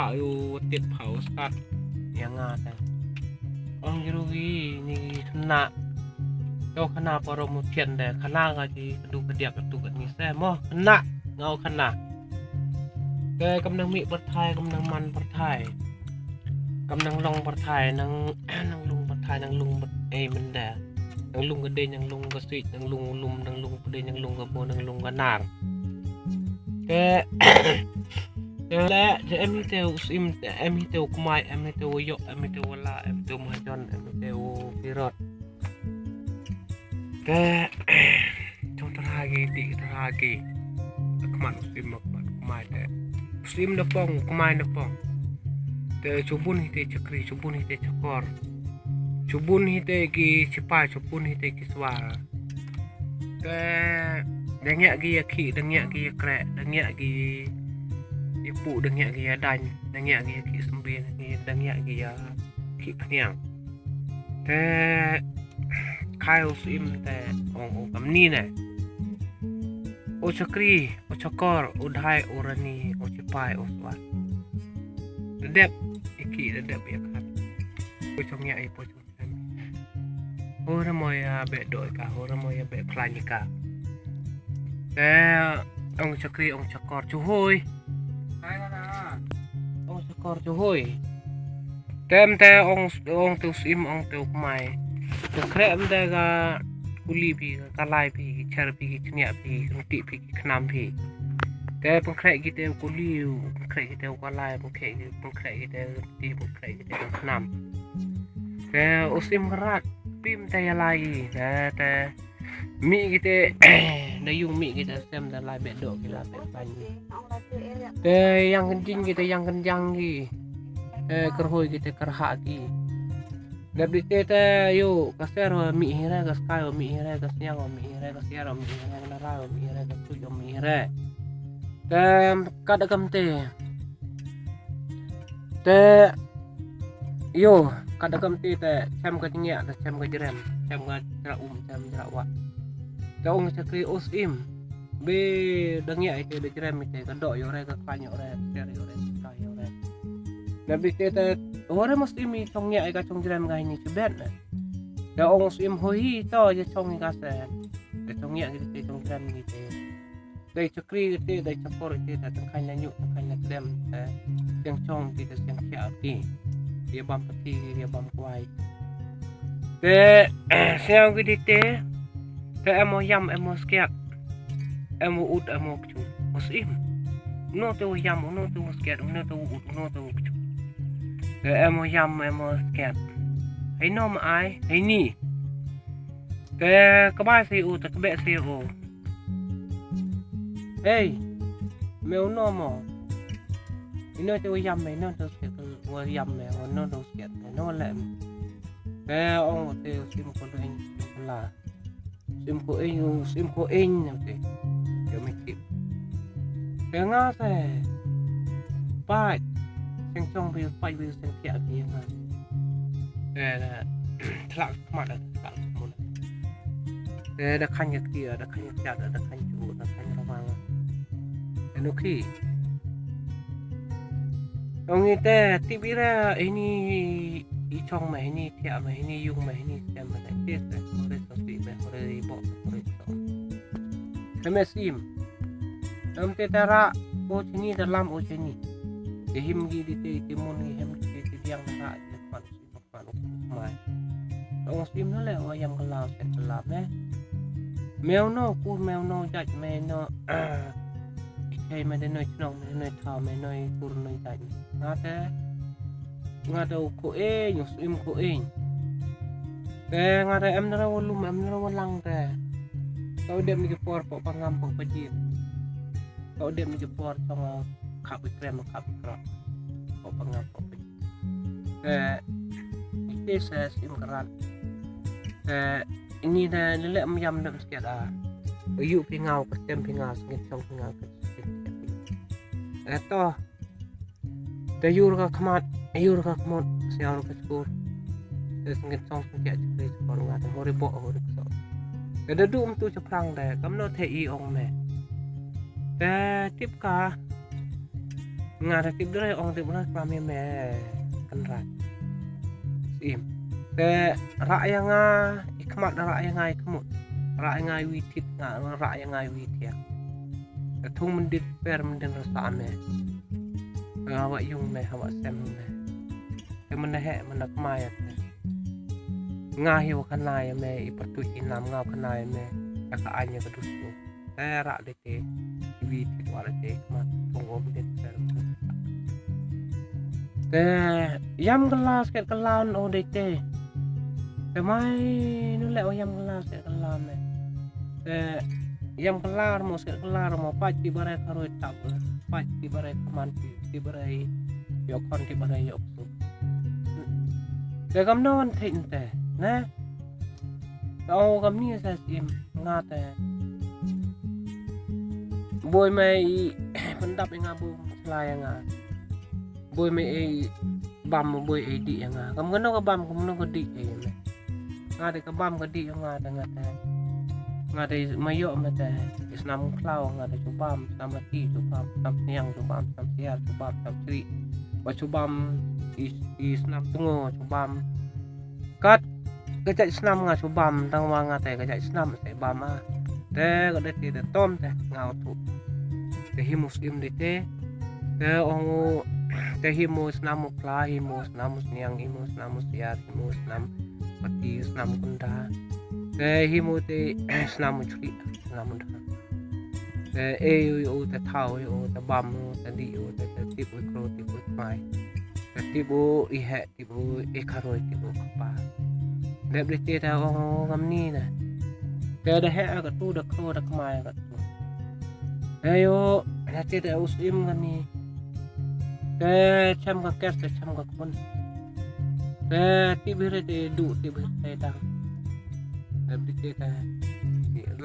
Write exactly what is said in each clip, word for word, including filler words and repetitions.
Ayu tit pha u sat. Ïa nga te. Ong jru gi ni khana. To khana paro mu thian de. Khana nga ji kadu kadiak tu kat ni se mo. Khana. Ngau khana. Te kam nang mih pyrthai, kam nang man pyrthai. Kam nang long pyrthai, nang, nang lung pyrthai, nang lung pyrthai, eh, mynda. Nang lung ka dei, nang lung ka suit, nang lung u lum, nang lung ka dei, nang lung ka bo, nang lung ka nar. Te, te le, te em hi te u syiem, te em hi te u kmai, em hi te u ïoh, em hi te u la, em hi te u mahajon, em hi te u pirot. Te, to tyrha gi, ti tyrha gi. Khmat u syiem, khmat u kmai te. U syiem na pong, u kmai na pong. Te, chubun hi te chakri, chubun hi te chakor. Chubun hi te ki chipai, chubun hi te ki swar. Te, da ngiah gi ïa khih, da ngiah gi ïa kreh, da ngiah gi ïa puh, da ngiah gi ïa daiñ, da ngiah gi ïa khih symbi, da ngiah gi ïa khih khniang. Te, khai u syiem te, ong u kamni ne. U chakri, u chakor, u dai, u rani, u chipai, u swar. Da dep, ïa khih, da dep, ïa khat. U chong ïa, i po chong. Hore mo ïa beh doi ka, hore mo ïa beh khlaiñ ka. Te ong chakri, ong chakor, chuhoi. Ong chakor, chuhoi. Tem te ong, ong te u syiem, ong te u kmai. Te khreh em te ka kuli phi, ka kalai phi, ki cher phi, ki chniah phi, ki kynti phi, ki khnam phi. Te pynkhreh ki te u kuli, pynkhreh ki te u kalai, pynkhreh ki, pynkhreh ki te u kynti, pynkhreh ki te u khnam. Te u syiem ka rat, pim te ïa lai, te, te, mih ki te, da yung mih ki te sem da lai beh doh ki la beh pan. Te ïang kynjing ki te ïang kynjang ki. Te kyrhoi ki te kyrhah ki. Da bit te te yu, ka ser wa mih hi re, ka skai wa mih hi re, ka sniang wa mih hi re, ka siar wa mih hi re, ka nara wa mih hi re, ka tuj wa mih hi re. Te, ka da kam te. Te, yu, ka da kam te te, chem ka jngiah, te chem ka jrem, chem ka jra um, chem jra wah. Te ong chakri u syiem, be da ngiah ite, da jrem ite, ka doh ïoh re, ka khlaiñ ïoh re, ka ser ïoh re, ka skai ïoh re. Da bit te te, hore mo syiem i chong ngiah, i ka chong jrem ka hini chibet ne. Te ong syiem hoi hi to, ïa chong i ka se. Te chong ngiah ki te, chong jrem ki te. Dei chakri te, dei chakor te, te tang khain la nyuk, tang khain la kdem, te siang chong te, te siang khiah te. Ïa bam pati, ïa bam kwai. Te, siang ki te, te em o ïam, em o skiat. Em o ut, em o kchut. O syiem. Uno te o ïam, uno te o skiat, uno te o ut, uno te o kchut. Te em o ïam, em o skiat. Hei no ma ai, hei ni. Te kbai si u, te kbeh si u. Hei, me uno mo. Ino te u ïam me, ino te u skiat, u ïam me, uno te u skiat me, no lem. Te ong te u syiem ko doin, syiem ko la. Syiem ko ing, u syiem ko ing, te. Te me tip. Te nga te. Pait. Seng chong bi, pait bi, seng khiah bi nga. Te, te, thlak khmat, thlak khmat. Te da khain ka kti, da khain ka kti, da khain chu, da khain rawang. Te no khi. Ong i te, tip i re, ini i chong me, ini thiah me, ini yung me, ini sem me, te te, hore so si me, hore i bo, hore so. Te me syiem. Em te tara, o chini, te lam o chini. Te him gi di te, te mon gi hem te, te diang tara, te khmat syiem. Mai. Ong syiem no le, wa ïam ka la, set ka la me. Me uno, kur me uno, jait me no. Chei me de no chnong, me de no thaw, me no kur no jait. Nga te, nga te u ko ing, u syiem ko ing. Te nga te em na ra wa lum, em na ra wa lang te. Tau dem ni ki por, po pangam, po pajit. Tau dem ni ki por, tong khap i krem, khap i krem. Po pangam, po pajit. Te, ite se syiem ka rat. Te, ini te, ni le em ïam dem skiat a. Yu phi ngaw, ka tem phi ngaw, sngit chong phi ngaw, ka sngit chong phi ngaw. Te to. Te yur ka khmat, yur ka khmat, siaw ka skur. Te sngit chong sngit chong skur nga, te hori bo, hori kso. Te da du um tu chaprang te, kam no te i ong me. Te tip ka. Nga da tip dre ong tip dre klam ïa me Kynrad. Sim. Te rah ïa nga i khmat, rah ïa nga i khmut. Rah ïa nga i wi thit, nga rah ïa nga i wi thiang. Te thung myndit per myndit rasa me. Nga wa yung me, ha wa sem me. Te mynne he, mynne kmai ïa te. Nga hi wa khana ïa me, i pyrtuit i nam nga wa khana ïa me. Ïa ka aiñ ïa ka dusu. Te rah de te, i wi thit wa de te, kmat thung ym de te. Te ïam kylla sket kylla o de te. Te mai nu le o ïam kylla sket kylla me. Te ïam kylla mo sket kylla mo, pait ti bare ka roi tap. Pait ti bare ka man ti, ti bare ïoh khon ti bare ïoh su. Te kam no wan thik te, ne? Te ong kam ni sa sim nga te. Boi me i pyndap ïa nga, boi me sla ïa nga. Boi me i bam, boi i dih ïa nga. Kam kano ka bam, kam kano ka dih ïa me. Nga de ka bam ka dih ïa nga de nga te. Nga de ma ïoh me te. I snam khlaw nga de chu bam, snam mati chu bam, snam sniang chu bam, snam siar chu bam, snam sri. Wa chu bam i, i snam tngo chu bam. Kat ka jait snam nga chu bam, tang wa nga te ka jait snam te bam a. Te ka de te de tom te nga u tu. Te hi muslim de te. Te ong u, te hi mo snam u kla, hi mo snam u sniang, hi mo snam u siar, hi mo snam mati, snam kunda. Te hi mo te snam u chri, snam u da. Te e u, u te thaw u, te bam u, te di u, te, te tip u kro, tip u kmai. Te tip u i he, tip u i kharoi, tip u kpa. Dep de te te ong kam ni na. Te de he a ka tu, de kro, de kmai a ka tu. Ayo, na te te u sim kani. Te chem ka kes, te chem ka khun. Te tip hi re te du, tip hi re te dang. Te bi te te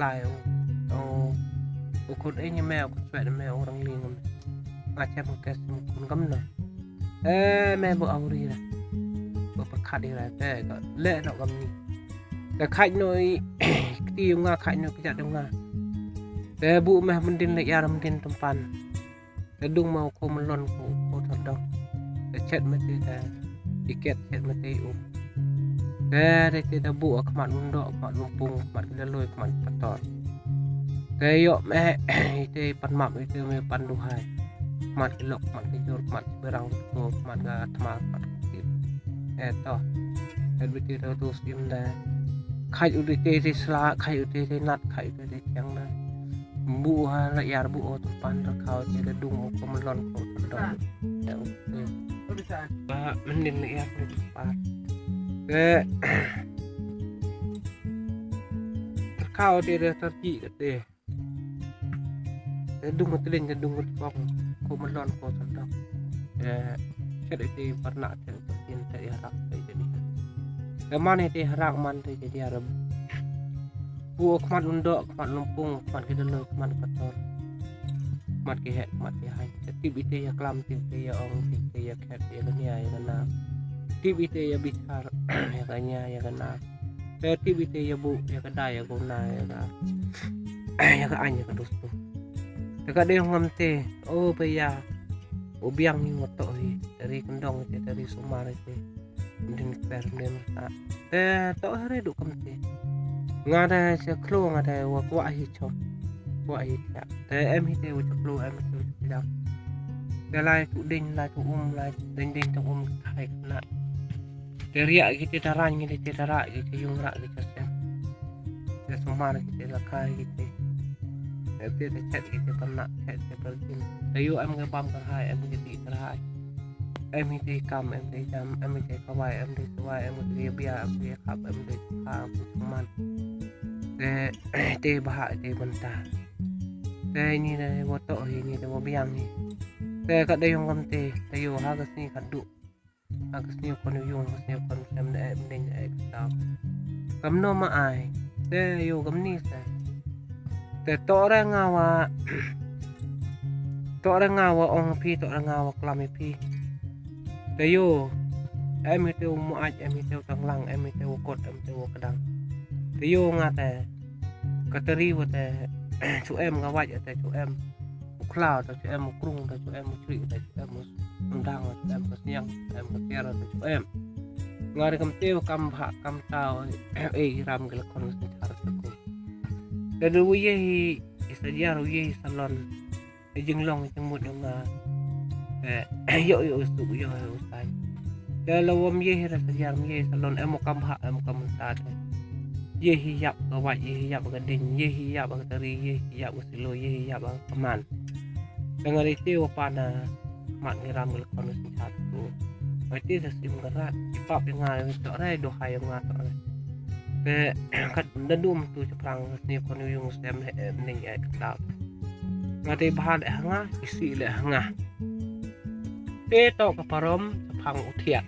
lai o. O, o khun e ni me, o khun swet me, o rang ling me. Nga chem ka kes me khun kam na. E me bo auri re. Bo pyrkhat hi re te ka le no kam ni. Te khaj no i kti nga, khaj no ki jat nga. Te bu me mendin le yar mendin tumpan. Te dung ma u ko melon ko, ko thot dong. Te chet mete te i ket, chet mete i um. Te te te te bu a khmat un dok, khmat un pung, khmat ki daloi, khmat pator. Te yok me i te pan map, i te me pan duhai. Khmat ki lok, khmat ki jur, khmat ki berang ko, khmat ka thma, khmat ki tip. E to. Te bi te to tus im da. Khaj u te te sla, khaj u te te nat, khaj u te te chiang da. Bu ha la yar bu o tu pan ra khau te da dung o ko melon ko tu dong. Ya, okay. Ba mendin la yar tu pan. Te khau te da tarki te. Te dung te ling te dung ko ko melon ko tu dong. Te chet te parna te tin te ya rak te jadi. Te man te harak man te jadi arab. Bu khmat un dok, khmat un pung, khmat ki daloi, khmat pator. Khmat ki heh, khmat ki hai. Te tip ite ya klam, tip ite ya ong, tip ite ya khet, ya kania, ya kana. Tip ite ya bichar, ya kania, ya kana. Te tip ite ya bu, ya kada, ya guna, ya ka. Ya ka an, ya ka dustu. Te ka dei ngam te, o ba ya. U biang ni mo to hi, dari kendong te, dari sumar te. Din per din ta. Te to hare du kam te. Nga da se klo nga da wa kwa hi chom. Kwa hi ta. Te em hi te wa choklo em hi te wa choklo. Te lai tu ding lai tu um lai ding ding tu um hai na. Te riak ki te taran ki te tarak ki te yung rak ki te sem. Te sumar ki te lakai ki te. Te te chet ki te tanak chet te perjin. Te yu em ke bam kerhai em ke ti kerhai. Em hi te kam, em te jam, em hi te kawai, em te sawai, em te bia, em te khap, em te kha, em te man. Te te bha te banta. Te ni te wa to hi, ni te wa biang hi. Te ka dei yung kam te, te yu ha ka sni ka du. Ha ka sni kon yung, ha ka sni kon sem de em ding e ka. Kam no ma ai. Te yu kam ni sa. Te to re nga wa. To re nga wa ong phi, to re nga wa klam phi. Te yu. Em hi te u muaj, em hi te u tanglang, em hi te u kot, em te u kedang. Te yu nga te. Ka teri wa te. Chu em nga waj te chu em. U khlaw, da ju em u krung, da ju em u chri, da ju em u mdang, da ju em u sniang, da ju em u tiar, da ju em. Nga ri kam te u kam bha kam tau, ei ram ki la khon u synshar sa ku. Te da u ye hi i Sajiar, u ye hi salon. I jinglong i jingmut yong nga. Eh, yo yo u suk yo yo u sai. Te la wam ye hi ra Sajiar, ye hi salon, em u kam bha em u kam mynta te. Ye hi yap ka wai, ye hi yap ka ding, ye hi yap ka tari, ye hi yap ka silo, ye hi yap ka kaman. Te nga ri te wa pa na mat ngi ram ngi la khon u synshar sa ku. Wa te sa sim ka rat, i pap yong nga ri to rai, do hai yong nga to rai. Te kat da dum tu chaprang sni khon u yung sem le em ning ai ka tau. Nga te bha le ha nga, i si le ha nga. Te to ka parom chaphang u thiat.